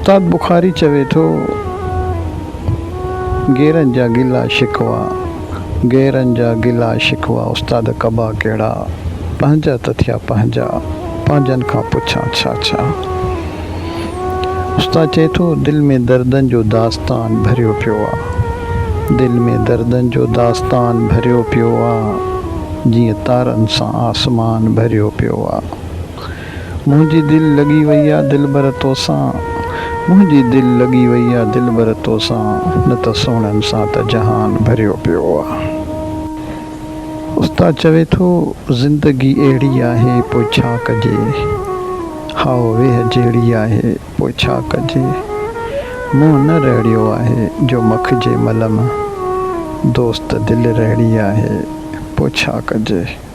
استاد بخاري چوي ٿو، غيرن جا گلا شڪوا، غيرن جا گلا شڪوا استاد ڪبا ڪهڙا، پنهنجا ته ٿيا پنهنجا، پنهنجن کان پڇان ڇا ڇا. استاد چئي ٿو، دل ۾ دردن جو داستان ڀريو پيو آ، دل ۾ دردن جو داستان ڀريو پيو آ، جيئن تارن سان آسمان ڀريو پيو آ. منهنجي دل لڳي وئي آ دلبر توسان منهنجي دل لڳي وئي آ دلبر توسان نه ته سهڻن سان ته جهان ڀريو پيو آ. استاد چوي ٿو زندگي اهڙي آهي پوء ڇا ڪجي هاء ويهه جهڙي آهي پوء ڇا ڪجي منهن نه رهڙيو آهي جو مکجي ملم دوست دل رهڙي آهي پوء ڇا ڪجي.